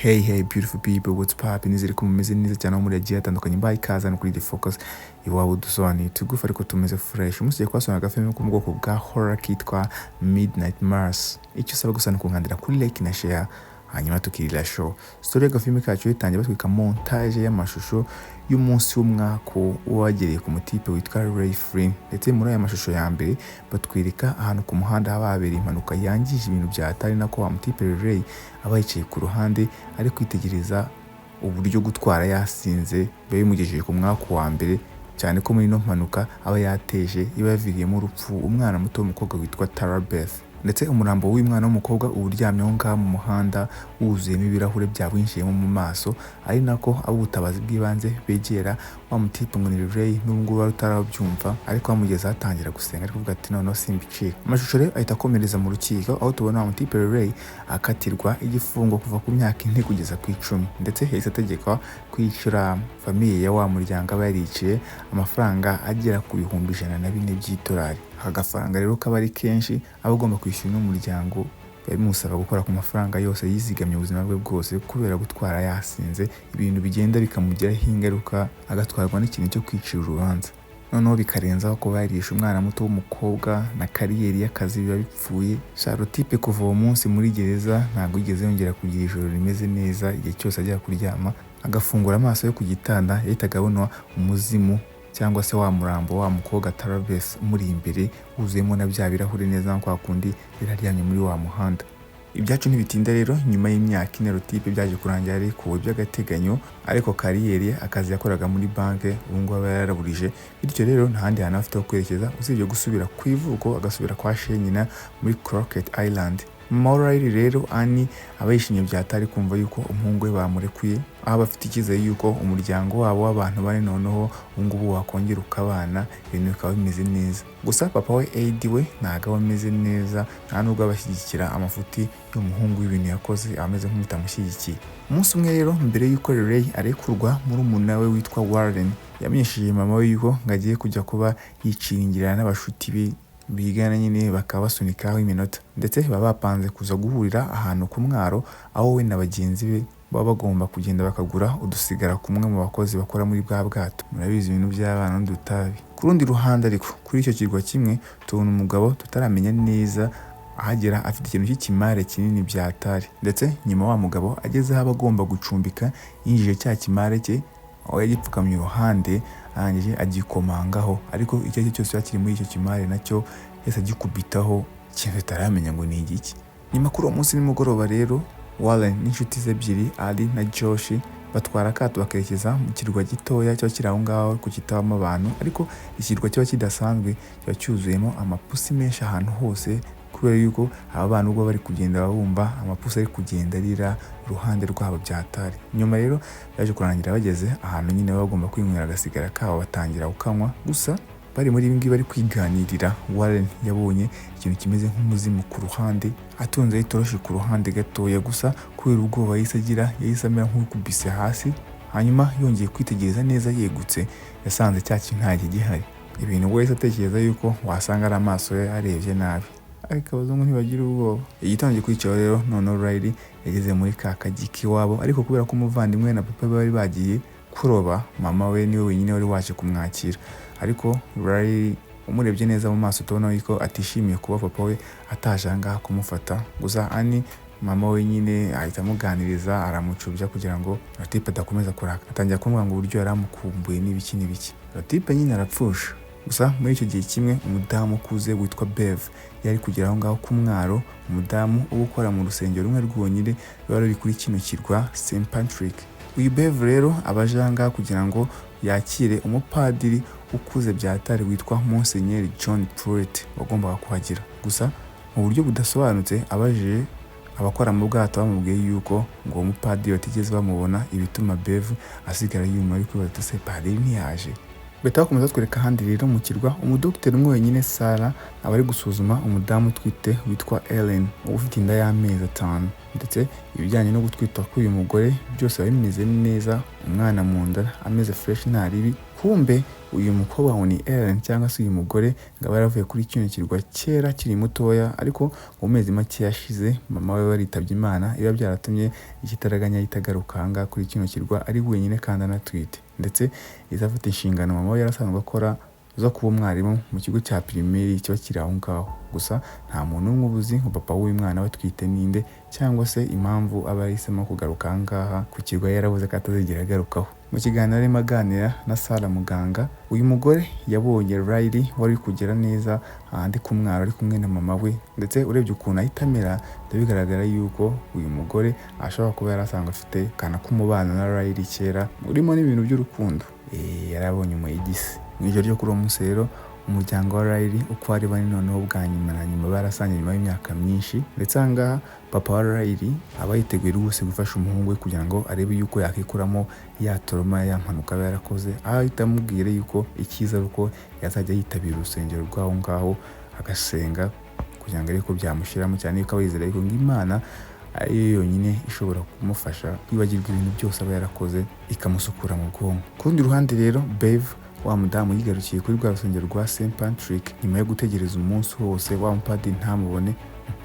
Hey hey, beautiful people, what's poppin? Nizere ko mumeze neza cyane aho muri agiye hatandukanye. Mbaye ikaze hano kuri The Focus, iwabo udusobanuye tugufi ariko tumeze fresh. Umunsi tugiye kubasomera agafilme ko mu bwoko bwa horror kitwa Midnight Mass. Icyo usaba gusa ni ukunkandira kuri like na share, hanyuma tukirira show. Story y'agafilme kacu itangiye batwika montage y'amashusho y'umunsi w'umwaku wagereye ku mutipe witwa Ray Flynn. Ndetse muri aya mashusho ya mbere batwereka ahantu ku muhanda haba habereye impanuka yangije ibintu bya atari nako wa mutipe Ray aba yicaye ku ruhande ari kwitegereza uburyo gutwara yasinze biba bimugejeje ku mwaku wa mbere, cyane ko muri ino mpanuka aba yateje iba yaviriyemo urupfu umwana muto w'umukobwa witwa Tara Beth. Ndetse umurambo w'uyu mwana w'umukobwa uba uryamye aho ngaho mu muhanda, wuzuyemo ibirahure byawinjiyemo mu maso, ari nako ab'ubutabazi bw'ibanze begera wa mutipe ngo ni Ray, n'ubu ngubu wari utarabyumva, ariko bamugeze atangira gusenga ari kuvuga ati: "Noneho simbicika." Amashusho rero ahita akomereza mu rukiko, aho tubona wa mutipe Ray akatirwa igifungo kuva ku myaka 4 kugeza ku 10. Ndetse yahise ategekwa kwishyura famille ya wa muryango aba yariciye amafaranga agera ku 104,000 by'idolari. Aka gafaranga rero kaba ari kenshi aba agomba kwishyura n'umuryango, biba bimusaba gukora ku mafaranga yose yizigamye ubuzima bwe bwose kubera gutwara yasinze, ibintu bigenda bikamugiraho ingaruka, agatwarwa n'ikintu cyo kwicira urubanza. Noneho bikarenzaho kuba yarishe umwana muto w'umukobwa, na career y'akazi biba bipfuye. Charlotte kuva uwo munsi muri gereza ntabwo yigeze yongera kugira ijoro rimeze neza. Igihe cyose ajya kuryama agafungura amaso yo ku gitanda, yahitaga abona umuzimu cyangwa se wa murambo wa mukobwa Tara Beth umuri imbere, wuzuyemo na bya birahure neza nka kwa kundi yari aryamye muri wa muhanda. Ibyacu ntibitinda rero, nyuma y'imyaka 4 Rotipe byaje kurangira arekuwe by'agateganyo, ariko career ye, akazi yakoraga muri banki, ubu ngubu aba yaraburije. Bityo rero nta handi hantu afite ho kwerekeza usibye gusubira ku ivuko, agasubira kwa shenyina muri Crockett Island. Mama Riley rero, Annie, aba yishimye byatari kumva yuko umuhungu we bamurekuye, aho aba afite icyizere yuko umuryango wabo w'abantu bane noneho ubu ngubu wakongera ukabana, ibintu bikaba bimeze neza. Gusa papa we Eddie we ntabwo aba ameze neza, nta nubwo aba ashyigikira amafuti y'umuhungu w'ibintu yakoze, aba ameze nk'umutamushyigikiye. Umunsi umwe rero, mbere y'uko Ray arekurwa, murumuna we witwa Warren yamenyesheje mama we yuko ngo agiye kujya kuba yicingira n'abashuti be bigana nyine, bakaba basunikaho iminota. Ndetse baba bapanze kuza guhurira ahantu ku mwaro, aho we na bagenzi be baba bagomba kugenda bakagura udusigara kumwe mu bakozi bakora muri bwa bwato. Murabizi ibintu by'abana n'udutabi. Ku rundi ruhande ariko, kuri icyo kirwa kimwe, tubona umugabo tutaramenya neza ahagera afite ikintu cy'ikimare kinini byatari. Ndetse nyuma wa mugabo ageze aho aba agomba gucumbika, yinjije cya kimare cye, aho yagipfukamye iruhande, arangije agikomangaho, ariko icyo ari cyo cyose kiri muri icyo kimare nacyo yahise agikubitaho, ikintu tutaramenya ngo ni igiki. Nyuma kuri uwo munsi nimugoroba rero, Warren n'inshuti ze ebyiri, Ali na Josh, batwara akato bakerekeza mu kirwa gitoya kiba kiri aho ngaho ku kitabamo abantu, ariko ikirwa kiba kidasanzwe, kiba cyuzuyemo amapusi menshi ahantu hose, kubera yuko aba bana ubwo bari kugenda bumva amapusi ari kugenda arira iruhande rwabo byatari. Nyuma rero byaje kurangira bageze ahantu nyine baba bagomba kwinywera agasigara kabo, batangira kukanywa. Gusa bari muri ibi ngibi bari kwiganirira, Warren yabonye ikintu kimeze nk'umuzimu ku ruhande, atunzeho itoroshi ku ruhande gatoya. Gusa kubera ubwoba yahise agira, yahise amera nk'ukubise hasi. Hanyuma yongeye kwitegereza neza yegutse, yasanze cya kintu nta gihari, ibintu ubwo yahise atekereza yuko wasanga ari amaso ye arebye nabi, ariko abazungu ntibagira ubwoba. Igitondo gikurikiyeho rero, noneho Riley yageze muri ka kagi k'iwabo, ariko kubera ko umuvandimwe na papa bari bagiye kuroba, mama we niwe wenyine wari waje kumwakira. Ariko Riley umurebye neza mu maso, tubona yuko atishimiye kuba papa we ataje aha ngaha kumufata. Gusa Annie, mama we nyine, ahita amuganiriza, aramucubya kugira ngo Latipe adakomeza kuraka, atangira kumubwira ngo uburyo yari amukumbuye n'ibiki n'ibiki. Latipe nyine arapfusha. Gusa muri icyo gihe kimwe, umudamu ukuze witwa Bev yari kugera aho ngaho ku mwaro, umudamu uba ukora mu rusengero rumwe rwonyine ruba ruri kuri kino kirwa St Patrick. Uyu Bev rero aba aje aha ngaha kugira ngo yakire umupadiri ukuze byatari witwa Musenyeri John Pruitt wagombaga kuhagera. Gusa mu buryo budasobanutse, abajije abakora mu bwato, bamubwiye yuko ngo uwo mupadiri batigeze bamubona, ibituma Bev asigara yuma ari kwibaza ati: "Se padiri ntiyaje?" Bahita bakomeza batwereka ahandi rero mu kirwa, umudogiteri umwe wenyine, Sara, aba ari gusuzuma umudamu utwite witwa Ellen, uba ufite inda y'amezi 5. Ndetse ibijyanye no gutwita k'uyu mugore byose biba bimeze neza, umwana mu nda ameze fresh, nta ribi. Kumbe Uyu mukobwa ngo ni Ellen cyangwa se uyu mugore, ngo aba yaravuye kuri kino kirwa kera akiri mutoya, ariko mu mezi make yashize mama we waritabye Imana, biba byaratumye ikitaraganya ahita agaruka aha ngaha kuri kino kirwa ari wenyine kandi anatwite. Ndetse ihita afata inshingano mama we yarasanzwe akora zo kuba umwarimu mu kigo cya pirimeri kiba kiri aho ngaho. Gusa nta muntu n'umwe uba uzi ngo papa w'uyu mwana we atwite ninde, cyangwa se impamvu aba yahisemo kugaruka aha ngaha ku kirwa yaravuze ko atazigera agarukaho. Mu kiganiro arimo aganira na Sara muganga, uyu mugore yabonye Riley wari uri kugera neza ahandi ku mwaro ari kumwe na mama we, ndetse urebye ukuntu ahita amera bigaragara yuko uyu mugore ashobora kuba yari asanzwe afite akana k'umubano na Riley kera urimo n'ibintu by'urukundo. Yarabonye umu ex. Mu ijoro ryo kuri uwo munsi rero, umuryango wa Riley uko ari bane noneho bwa nyuma na nyuma barasangiye nyuma y'imyaka myinshi. Ndetse aha ngaha papa wa Riley aba yiteguye rwose gufasha umuhungu we kugira ngo arebe yuko yakikuramo ya trauma, ya mpanuka aba yarakoze, aho ahita amubwira yuko icyiza ari uko yazajya yitabira urusengero rw'aho ngaho agasenga kugira ngo arebe ko byamushiramo, cyane yuko aba yizera yuko ngo Imana ariyo yonyine ishobora kumufasha kwibagirwa ibintu byose aba yarakoze, ikamusukura mu bwonko. Ku rundi ruhande rero, Bev, wa mudamu, yigarukiye kuri rwa rusengero rwa St Patrick nyuma yo gutegereza umunsi wose wa mupadiri ntamubone.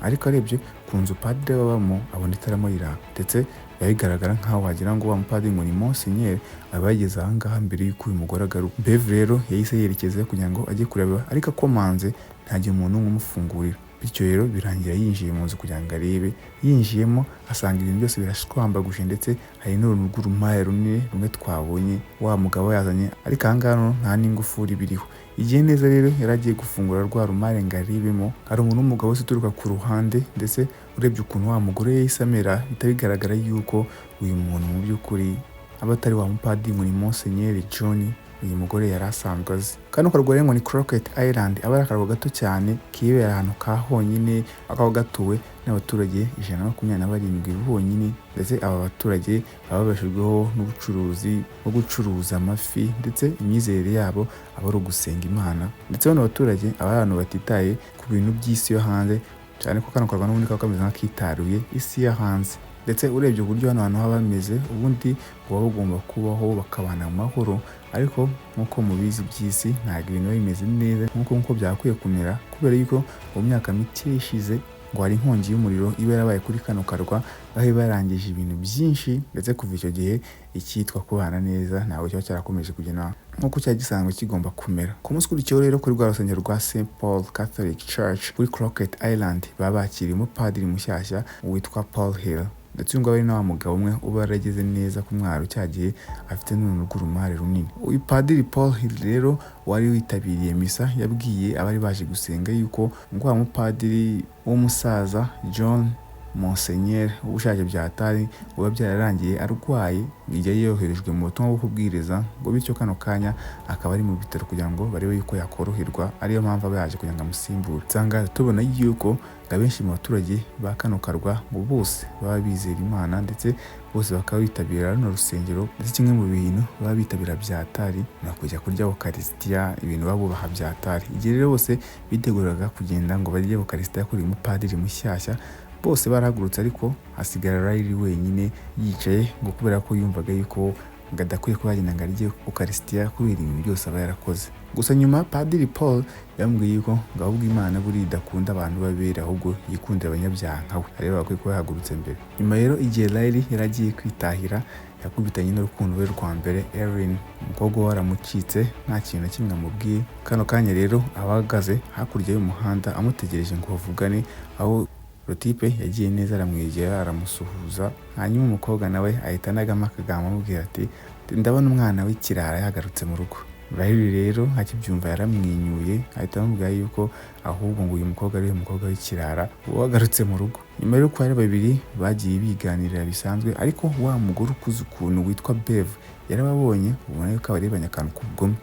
Ariko arebye ku nzu padiri babamo abona itaramo riraka, ndetse biba bigaragara nkaho wagira ngo wa mupadiri ngo ni Monsignor aba yageze aha ngaha mbere y'uko uyu mugore agaruka. Bev rero yahise yerekeza kugira ngo ajye kureba, ariko akomanze ntagire umuntu n'umwe umufungurira. Bityo rero birangira yinjiye mu nzu kugira ngo arebe. Yinjiyemo asanga ibintu byose birashwambaguje, ndetse hari n'uruntu rw'urumaya runini rumwe twabonye wa mugabo yazanye, ariko aha ngaha nta n'ingufuri biriho. Igihe neza rero yari agiye gufungura rwa rumare ngo arebemo, hari umuntu w'umugabo wese uturuka ku ruhande. Ndetse urebye ukuntu wa mugore yahise amera, bihita bigaragara yuko uyu muntu mu by'ukuri aba atari wa mupadiri ngo ni Monsignor John uyu mugore yari asanzwe azi. Kano karwa rero ngo ni Crockett Island, aba ari akarwa gato cyane kibera ahantu ka honyine, kakaba gatuwe n'abaturage 127 bonyine. Ndetse aba baturage baba babeshejweho n'ubucuruzi bwo gucuruza amafi, ndetse imyizerere yabo aba ari ugusenga Imana. Ndetse bano baturage aba ari abantu batitaye ku bintu by'isi yo hanze, cyane ko kano karwa n'ubundi kaba kameze nk'akitaruye isi yo hanze. Ndetse urebye uburyo hano hantu haba hameze, ubundi buba bugomba kubaho bakabana mu mahoro, ariko nk'uko mubizi by'isi ntabwo ibintu biba bimeze neza nk'uko byakwiye kumera, kubera yuko mu myaka mike ishize ngo hari inkongi y'umuriro iba yarabaye kuri kano karwa, aho iba yarangije ibintu byinshi. Ndetse kuva icyo gihe icyitwa kubana neza ntabwo kiba cyarakomeje kugenda nk'uko cyari gisanzwe kigomba kumera. Ku munsi ukurikiyeho rero, kuri rwa rusengero rwa St Paul Catholic Church kuri Crockett Island, baba bakiriye umupadiri mushyashya witwa Paul Hill. Ndetse uyu nguyu ari na wa mugabo umwe uba yarageze neza ku mwaro cya gihe afite n'uruntu rw'urumare runini. Uyu padiri Paul Hill rero wari witabiriye misa yabwiye abari baje gusenga yuko ngo wa mupadiri w'umusaza John Monsignor ubushaje bya hatari buba byararangiye arwaye, igihe yoherejwe mu butumwa bwo kubwiriza, ngo bityo kano kanya akaba ari mu bitaro kugira ngo barebe yuko yakoroherwa, ariyo mpamvu aba yaje kugira ngo amusimbure. Nsanga tubona yuko abenshi mu baturage ba kano karwa ngo bose baba bizera Imana, ndetse bose bakaba bitabira runo rusengero. Ndetse kimwe mu bintu baba bitabira bya hatari ni ukujya kurya ukarisitiya, ibintu baba bubaha bya hatari. Igihe rero bose biteguraga kugenda ngo barye ukarisitiya kuri uyu mupadiri mushyashya, bose barahagurutse, ariko hasigara Riley wenyine yicaye, ngo kubera ko yumvaga yuko ngo adakwiye kuba yagenda ngo arye ukarisitiya kubera ibintu byose aba yarakoze. Gusa nyuma padiri Paul yamubwiye yuko ngo ahubwo Imana buriya idakunda abantu b'abere, ahubwo yikundira abanyabyaha nkawe, aribo bakwiye kuba yahagurutse mbere. Nyuma rero, igihe Riley yari agiye kwitahira, yakubitanye n'urukundo rwe rwa mbere, Erin. Umukobwa we waramucitse nta kintu na kimwe amubwiye. Kano kanya rero aba ahagaze hakurya y'umuhanda amutegereje ngo bavugane, aho Rotipe yagiye neza aramwegera aramusuhuza, hanyuma umukobwa nawe ahita anagamo akagambo amubwira ati: "Ndabona umwana w'ikirara yagarutse mu rugo." Riley rero akibyumva yaramwenyuye, ahita amubwira yuko ahubwo ngo uyu mukobwa ari we mukobwa w'ikirara wagarutse mu rugo. Nyuma y'uko ari babiri bagiye biganirira bisanzwe, ariko wa mugore ukuze ukuntu witwa Bev yarababonye, ubona yuko abarebanye akantu k'ubugome.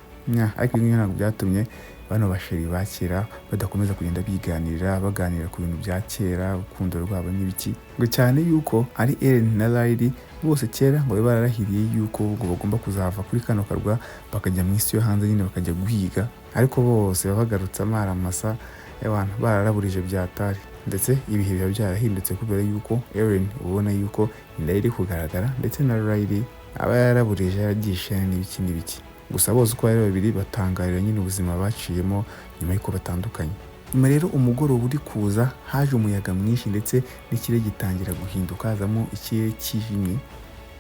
Ariko ibi ngibi ntabwo byatumye bano basheri ba kera badakomeza kugenda biganirira, baganira ku bintu bya kera, urukundo rwabo n'ibiki, ngo cyane yuko ari Ellen na Riley bose kera ngo babe bararahiriye yuko ngo bagomba kuzava kuri kano karwa bakajya mu isi yo hanze nyine, bakajya guhiga. Ariko bose baba bagarutse amaramasa y'abantu bararaburije byatari. Ndetse ibihe biba byarahindutse, kubera yuko Ellen ubona yuko inda ye iri kugaragara, ndetse na Riley aba yaraburije yaragishe n'ibiki n'ibiki. Gusa bose uko ari babiri batangarira nyine ubuzima baciyemo nyuma y'uko batandukanye. Nyuma rero umugoroba uri kuza, haje umuyaga mwinshi ndetse n'ikirere gitangira guhinduka, hazamo ikirere cyijimye,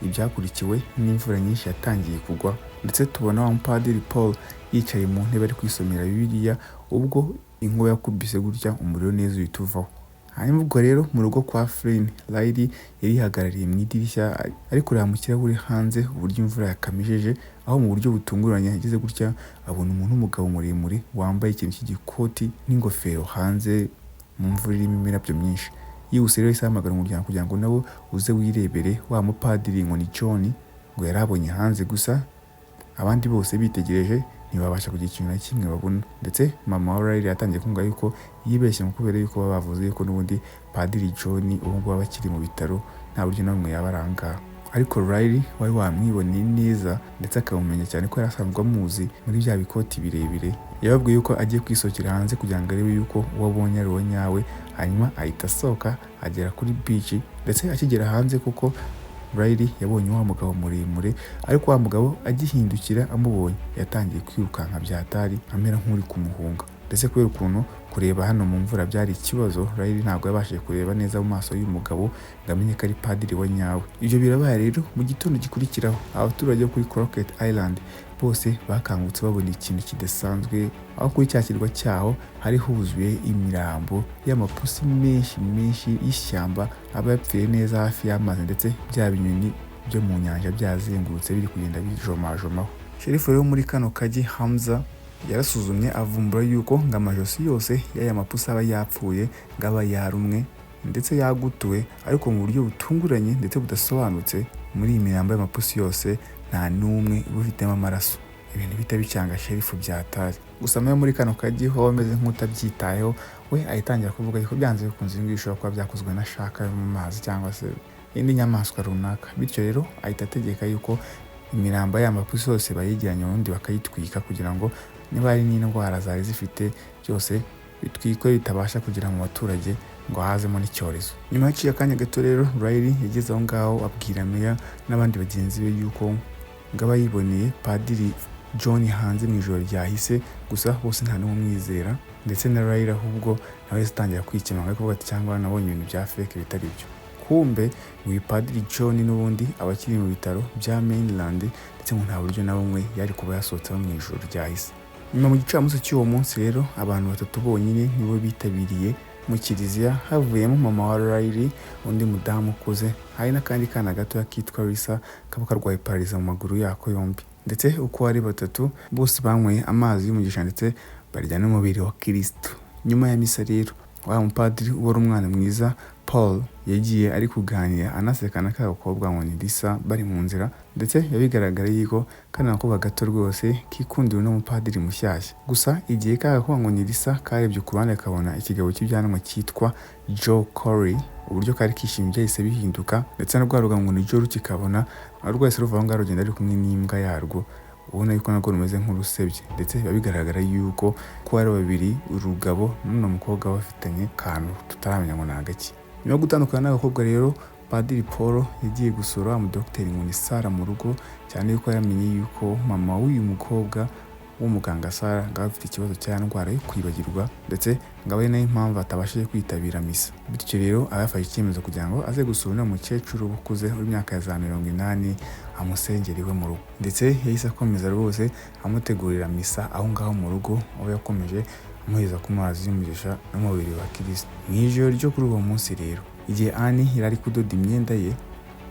ibyakurikiwe n'imvura nyinshi yatangiye kugwa. Ndetse tubona wa mupadiri Paul yicaye mu ntebe ari kwisomera Bibiliya, ubwo inkuba yakubise gutya umuriro neza uhita uvaho. Hanyuma ubwo rero mu rugo kwa Flynn, Riley yari yihagarariye mu idirishya ari kureba mu kirahure hanze uburyo imvura yakamijeje, aho mu buryo butunguranye yageze gutya abona umuntu w'umugabo muremure wambaye ikintu cy'igikoti n'ingofero hanze mu mvura irimo imirabyo myinshi. Yihuse rero yahise ahamagara umuryango kugira ngo nabo uze wirebere wa mupadiri ngo ni John ngo yari abonye hanze. Gusa abandi bose bitegereje ntibabasha kugira ikintu na kimwe babona. Ndetse mama wa Riley yatangiye kumva yuko yibeshye mu kubera yuko baba bavuze yuko n'ubundi padiri John ubu ngubu aba akiri mu bitaro, nta buryo na bumwe yaba ari aha ngaha. Ariko Riley wari wamwiboneye neza ndetse akamumenya cyane ko yari asanzwe amuzi muri bya bikoti birebire, yababwiye yuko agiye kwisohokera hanze kugira ngo arebe yuko uwo abonye ari uwo nyawe. Hanyuma ahita asohoka agera kuri beach, ndetse akigera hanze kuko Riley yabonye wa mugabo muremure, ariko wa mugabo agihindukira amubonye yatangiye kwirukanka byatari amera nk'uri kumuhunga. Ndetse kubera ukuntu kureba hano mu mvura byari ikibazo, Riley ntabwo yabashije kureba neza mu maso y'umugabo ngo amenye ko ari padiri wa nyawe. Ibyo birabaye rero, mu gitondo gikurikiraho abaturage bo kuri Crockett Island bose bakangutse babona ikintu kidasanzwe, aho kuri cya kirwa cyaho hari huzuye imirambo y'amapusi menshi menshi y'ishyamba aba yapfiriye neza hafi y'amazi, ndetse bya binyoni byo mu nyanja byazengurutse biri kugenda bijomajomaho. Sheriff rero muri kano kajyi, Hamza, yarasuzumye avumbura yuko ngo amajosi yose y'aya mapusi aba yapfuye ngo aba yarumwe ndetse yagutuwe. Ariko mu buryo butunguranye ndetse budasobanutse, muri iyi mirambo y'amapusi yose nta n'umwe uba ufitemo amaraso, ibintu bihita bicyanga sheriff byatari. Gusa nawe muri kano kajyi ho ameze nk'utabyitayeho, we ahitangira kuvuga yuko byanze bikunze ibi ngibi bishobora kuba byakozwe na shark yo mu mazi cyangwa se indi nyamaswa runaka. Bityo rero ahita ategeka yuko imirambo y'aya mapusi yose bayegeranya ubundi bakayitwika, kugira ngo niba hari n'indwara zari zifite byose bitwikwe, bitabasha kugera mu baturage ngo hazemo n'icyorezo. Nyuma yaciye akanya gato rero, Riley yageze aho ngaho abwira meya n'abandi bagenzi be yuko ngo aba yiboneye padiri John hanze mu ijoro ryahise. Gusa bose nta n'umwe umwizera, ndetse na Riley ahubwo nawe yahise atangira kwikemanga kuvuga ati cyangwa nabonye ibintu bya fake bitari byo. Kumbe uyu padiri John n'ubundi aba akiri mu bitaro bya mainland, ndetse ngo nta buryo na bumwe yari kuba yasohotsemo mu ijoro ryahise. Nyuma mu gicamunsi cy'uwo munsi rero, abantu batatu bonyine nibo bitabiriye mu kiliziya, havuyemo mama wa Riley, undi mudamu ukuze, hari n'akandi kana gatoya kitwa Lisa kaba karwaye paralysé mu maguru yako yombi. Ndetse uko ari batatu bose banyweye amazi y'umugisha ndetse barya n'umubiri wa Kirisitu. Nyuma ya misa rero, wa mupadiri wari umwana mwiza Paul yagiye ari kuganira anaseka na ka gakobwa ngo ni Lisa bari mu nzira, ndetse biba bigaragara yuko kano gakobwa gato rwose kikundira uno mupadiri mushyashya. Gusa igihe ka gakobwa ngo ni Lisa karebye ku ruhande kabona ikigabo cy'ibyanwa cyitwa Joe Corey, uburyo kari kishimye byahise bihinduka, ndetse na rwa rugabo ngo ni Joe rukikabona rwahise ruva aho ngaho rugenda ruri kumwe n'imbwa yarwo, ubona yuko narwo rumeze nk'urusebye. Ndetse biba bigaragara yuko ko ari babiri, urugabo n'uno mukobwa, bafitanye akantu tutaramenya ngo ni agaki. Nyuma yo gutandukana n'agakobwa rero, Padiri Paul yagiye gusura wa mudogiteri ngo ni Sara mu rugo, cyane yuko yamenye yuko mama w'uyu mukobwa w'umuganga Sara ngo afite ikibazo cya ndwara yo kwibagirwa, ndetse ngo abe ari nayo mpamvu atabashije kwitabira misa. Bityo rero aba yafashe icyemezo kugira ngo aze gusura uno mukecuru ukuze w'imyaka ya za 80, amusengere iwe mu rugo. Ndetse yahise akomeza rwose amutegurira misa aho ngaho mu rugo, aho yakomeje amuheza ku mazi y'umugisha n'umubiri wa Kirisito. Mu ijoro ryo kuri uwo munsi rero, igihe Annie yari ari kudoda imyenda ye,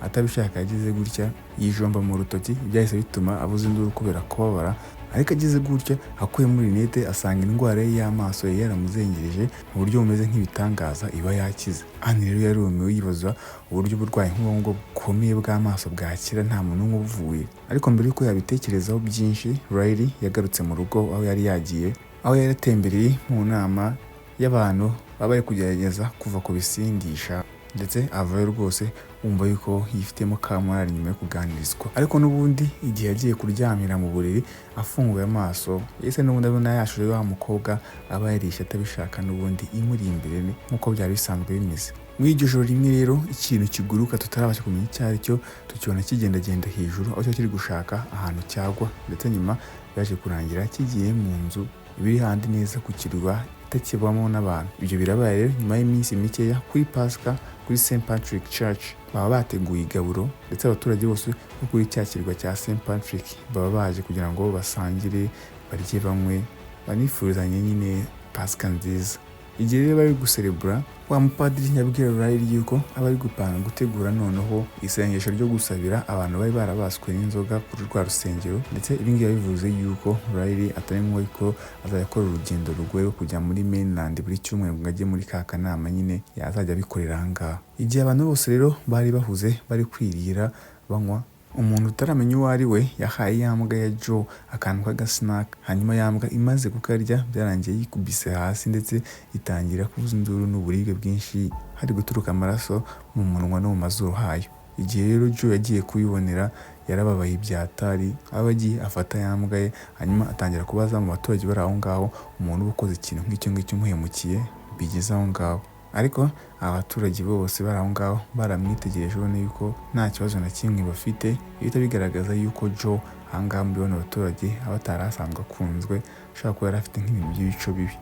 atabishaka yagize gutya yijomba mu rutoki, byahise bituma avuza induru kubera kubabara. Ariko ageze gutya akuyemo rinete asanga indwara ye y'amaso yari yaramuzengereje mu buryo bumeze nk'ibitangaza iba yakize. Annie rero yarumiwe yibaza uburyo uburwayi nk'ubwo ngubwo bukomeye bw'amaso bwakira nta muntu n'umwe ubuvuye. Ariko mbere y'uko yabitekerezaho byinshi, Riley yagarutse mu rugo aho yari yagiye, aho yari yatembereye mu nama y'abantu baba bari kugerageza kuva ku bisindisha, ndetse avayo rwose wumva yuko yifitemo ka morale nyuma yo kuganirizwa. Ariko n'ubundi igihe yagiye kuryamira mu buriri afunguye amaso, yahise n'ubundi abona yashuje wa mukobwa aba yarishe atabishaka n'ubundi imuri imbere nk'uko byari bisanzwe bimeze. Muri iryo joro rimwe rero, ikintu kiguruka tutarabasha kumenya icyo ari cyo tukibona kigendagenda hejuru, aho kiba kiri gushaka ahantu cyagwa, ndetse nyuma byaje kurangira kigiye mu nzu ibiri handi neza ku kirwa itakibamo n'abantu. Ibyo birabaye rero, nyuma y'iminsi mikeya kuri Pasika, kuri St Patrick Church baba bateguye igaburo, ndetse abaturage bose bo kuri cya kirwa cya St Patrick baba baje kugira ngo basangire, barye, banywe, banifurizanye nyine Pasika nziza. Igihe rero bari guserebura, wa mupadiri yabwiye Riley yuko aba ari gupanga gutegura noneho isengesho ryo gusabira abantu bari barabaswe n'inzoga kuri rwa rusengero. Ndetse ibi ngibi bivuze yuko Riley atari ngombwa ko azajya akora urugendo rugoye rwo kujya muri mainland buri cyumweru ngo ajye muri ka kanama nyine, yazajya abikorera aha ngaha. Igihe abantu bose rero bari bahuze, bari kwirira, banywa, umuntu utaramenya uwo ari we yahaye ya mbwa ya Joe akantu k'agasinaka. Hanyuma ya mbwa imaze kukarya, byarangiye yikubise hasi, ndetse itangira kuvuza induru n'uburibwe bwinshi, hari guturuka amaraso mu munwa no mu mazuru hayo. Igihe rero Joe yagiye kubibonera, yarababaye byatari, aho agiye afata ya mbwa ye, hanyuma atangira kubaza mu baturage bari aho ngaho umuntu uba ukoze ikintu nk'icyo ngicyo umuhemukiye bigeze aho ngaho. Ariko abaturage bose bari aho ngaho baramwitegereje, ubona yuko nta kibazo na kimwe bafite. Bihita bigaragaza yuko Joe aha ngaha muri bano baturage aba atari asanzwe akunzwe, ashobora kuba yari afite nk'ibintu by'ibico bibi.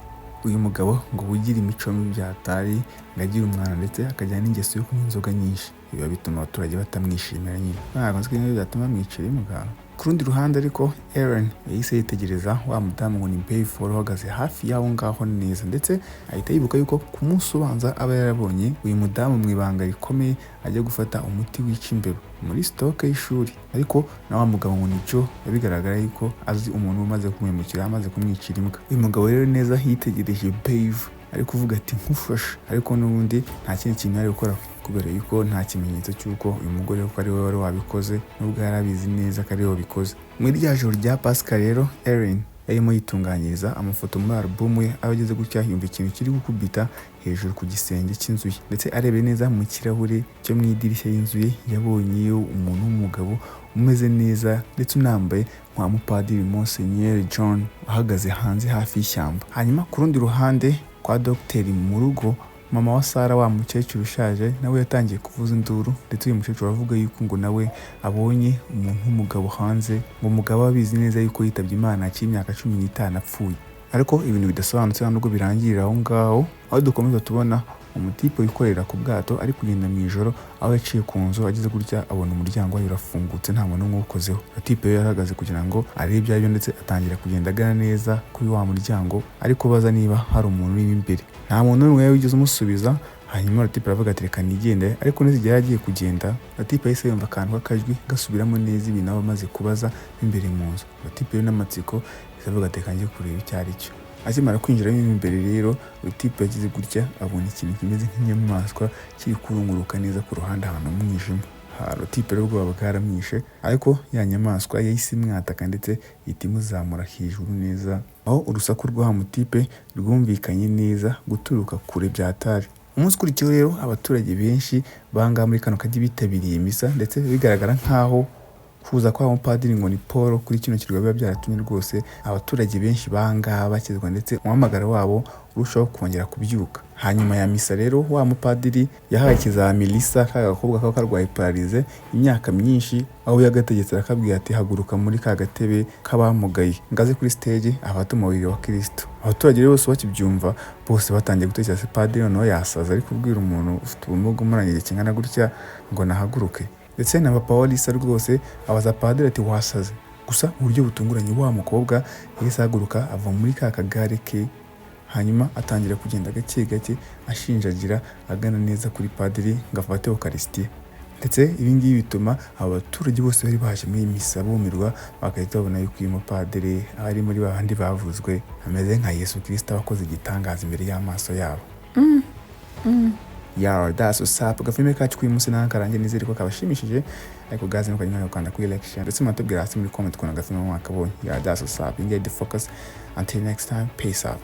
Uyu mugabo ngo ugira imico mibi byatari, ngo agire umwana, ndetse akagira n'ingeso yo kunywa inzoga nyinshi, biba bituma abaturage batamwishimira nyine. Ntabwo nzi ko ibyo byatuma bamwicira imbwa. Ku rundi ruhande ariko, Aaron yahise yitegereza wa mudamu ngo ni Bayford uhagaze hafi y'aho ngaho neza, ndetse ahita yibuka yuko ku munsi ubanza aba yarabonye uyu mudamu mu ibanga rikomeye ajya gufata umuti wica imbeba muri stock y'ishuri. Ariko na wa mugabo ngo ni Joe, bigaragara yuko azi umuntu umaze kumuhemukira, amaze kumwicira imbwa. Uyu mugabo rero neza yitegereje Bev ari kuvuga ati: "Nkufashe." Ariko n'ubundi nta kindi kintu yari gukora, kubera yuko nta kimenyetso cy'uko uyu mugore ko ari we wari wabikoze, nubwo yari abizi neza ko ari we wabikoze. Muri rya joro rya Pasika rero, Erin yarimo yitunganyiriza amafoto muri alubumu ye, aho ageze gutya yumva ikintu kiri gukubita hejuru ku gisenge cy'inzu ye, ndetse arebye neza mu kirahure cyo mu idirishya y'inzu ye, yabonyeyo umuntu w'umugabo umeze neza ndetse unambaye nka mupadiri Musenyeri John, ahagaze hanze hafi y'ishyamba. Hanyuma ku rundi ruhande, kwa dogiteri mu rugo, mama wa Sara, wa mukecuru ushaje, nawe yatangiye kuvuza induru. Ndetse uyu mukecuru avuga yuko ngo nawe abonye umuntu w'umugabo hanze, ngo umugabo abizi neza yuko yitabye Imana akiri imyaka 15 apfuye, ariko ibintu bidasobanutse. Nubwo birangirira aho ngaho, aho dukomeza tubona umutipe wikorera ku bwato ari kugenda mu ijoro, aho yaciye ku nzu, ageze gutya abona umuryango wayo urafungutse, nta muntu n'umwe uwukozeho. Tipe yo yarahagaze kugira ngo arebe ibyo aribyo, ndetse atangira kugenda agana neza kuri wa muryango, ari kubaza niba hari umuntu urimo imbere. Nta muntu n'umwe wigeze umusubiza. Hanyuma tipe aravuga ati: "Reka nigende." Ariko neza igihe yari agiye kugenda, tipe yahise yumva akantu k'akajwi gasubiramo neza ibintu aba amaze kubaza imbere mu nzu. Tipe rero n'amatsiko yahise avuga ati: "Reka njye kureba icyo ari cyo." Akimara kwinjiramo imbere rero, tipe yagize gutya abona ikintu kimeze nk'inyamaswa kiri kurunguruka neza ku ruhande ahantu mu mwijima. Tipe rero ubwoba bwaramwishe, ariko ya nyamaswa yahise imwataka, ndetse ihita imuzamura hejuru neza, aho urusaku rwa mutipe rwumvikanye neza guturuka kure byatari. Umunsi ukurikiyeho rero, abaturage benshi bangaha muri kano kajyi bitabiriye misa, ndetse bigaragara nk'aho kuza kwa mupadiri ngo ni Paul kuri kino kirwa biba byaratumye rwose abaturage benshi bangaha bakizwa, ndetse umuhamagaro wabo urushaho kongera kubyuka. Hanyuma ya misa rero, wa mupadiri yahaye ikizami Lisa, ka gakobwa kaba karwaye paralysé imyaka myinshi, aho yagategetse arakabwira ati: "Haguruka muri ka gatebe k'abamugaye ngaze kuri stage afate umubiri wa Kristo." Abaturage rero bose bakibyumva, bose batangiye gutekereza se padiri noneho yasaza, ari kubwira umuntu ufite ubumuga umuranye igihe kingana gutya ngo nahaguruke. Ndetse na papa wa Lisa rwose abaza padiri ati: "Wasaze?" Gusa mu buryo butunguranye, wa mukobwa yahise ahaguruka ava muri ka kagare ke, hanyuma atangira kugenda gake gake ashinjagira agana neza kuri padiri ngo afate ukarisitiya. Ndetse ibi ngibi bituma aba baturage bose bari baje muri iyi misa bumirwa, bagahita babona yuko uyu mupadiri ari muri ba bandi bavuzwe, ameze nka Yesu Kirisito abakoze igitangaza imbere y'amaso yabo. Yeah, that's what's up. Agafilme kacu k'uyu munsi nawe karangiye, nizere ko kabashimishije. Ariko guys, ntukajya gukanda kuri like, share, ndetse munatubwira hasi muri comment ukuntu agafilme mwakabonye. Yeah, that's what's up. Engage the focus. Until next time, peace out.